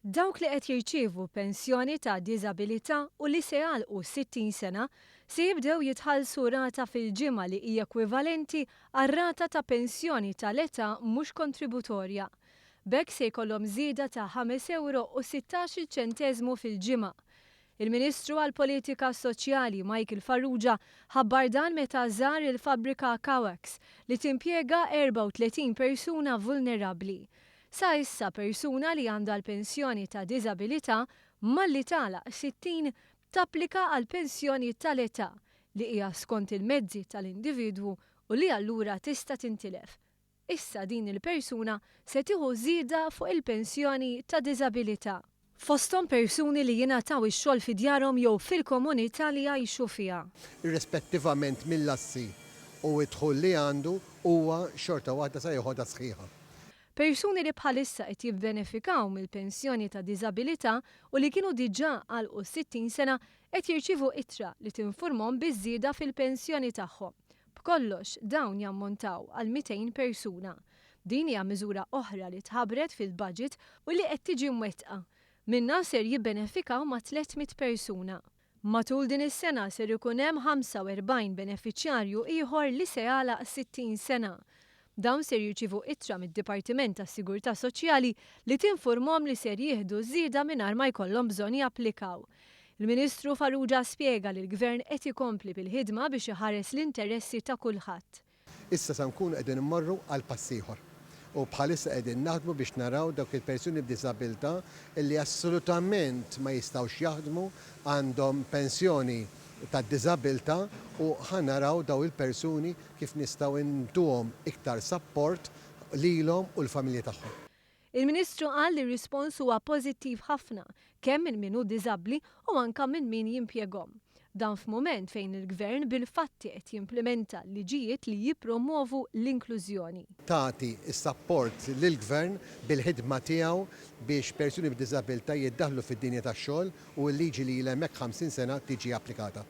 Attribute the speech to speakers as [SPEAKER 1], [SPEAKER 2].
[SPEAKER 1] Dawk li qed jirċievu pensjoni ta' diżabilità u li se jagħlqu 60 sena se jibdew jitħallsu rata fil-ġimgħa li hija ekwivalenti għar-rata ta' pensjoni tal-età mhux kontributorja. B'hekk se jkollhom żieda ta' ħames ewro u sittax-il ċenteżmu fil-ġimgħa. Il-Ministru għall-Politika Soċjali Michael Farrugia ħabbar dan meta żar il-fabbrika Cowax li timpjega 34 persuna vulnerabbli. Sa issa persuna li għandha l-pensjoni ta' diżabilità malli tagħlaq 60 tapplika għall-pensjoni tal-età li hija skont il-mezzi tal-individwu u li allura tista' tintilef. Issa din il-persuna se tieħu żieda fuq il-pensjoni ta' diżabilità. Fosthom persuni li jingħataw ix-xogħol fi djarhom jew fil-komunità li jgħixu fiha.
[SPEAKER 2] Irrispettivament mill-assi u d-dħul li għandu, huwa xorta waħda sa jeħodha sħiħa.
[SPEAKER 1] Persuni li bħalissa qed jibbenefikaw mill-pensjoni ta' diżabilità u li kienu diġà għalqu 60 sena qed jirċievu ittra li tinfurmhom biż-żieda fil-pensjoni tagħhom. B'kollox, dawn jammontaw għal 200 persuna. Din hija miżura oħra li tħabbret fil-budget u li qed tiġi mwettqa. Minnha ser jibbenefikaw ma' 300 persuna. Matul din is-sena ser ikun hemm 45 benefiċjarju ieħor li se jagħlaq 60 sena. Dawn ser jirċievu ittra mid-Dipartiment tas-Sigurtà Soċjali li tinfurmhom li ser jieħdu żieda mingħajr ma jkollhom bżonn japplikaw. Il-Ministru Farrugia spjega li l-Gvern qed ikompli bil-ħidma biex iħares l-interessi ta' kulħadd.
[SPEAKER 2] Issa sa nkunu qegħdin immorru għal pass ieħor u bħalissa qegħdin naħdmu biex naraw dawk il-persuni b'diżabilità li assolutament ma jistgħux jaħdmu, għandhom pensjoni ta' diżabilità u ħa naraw dawn il-persuni kif nistgħu ntuhom iktar sapport lilhom u l-familji tagħhom.
[SPEAKER 1] Il-Ministru qal li r-rispons huwa pożittiv ħafna, kemm minn min hu diżabbli u anke minn min jimpjeghom. Dan f'mument fejn il-Gvern bil-fatti qed jimplimenta liġijiet li jippromwovu l-inklużjoni.
[SPEAKER 2] Tagħti s-sapport lill-Gvern bil-ħidma tiegħu biex persuni b'diżabilità jiddaħħlu fid-dinja tax-xogħol u l-liġi li ilha hemmhekk 50 sena tiġi applikata.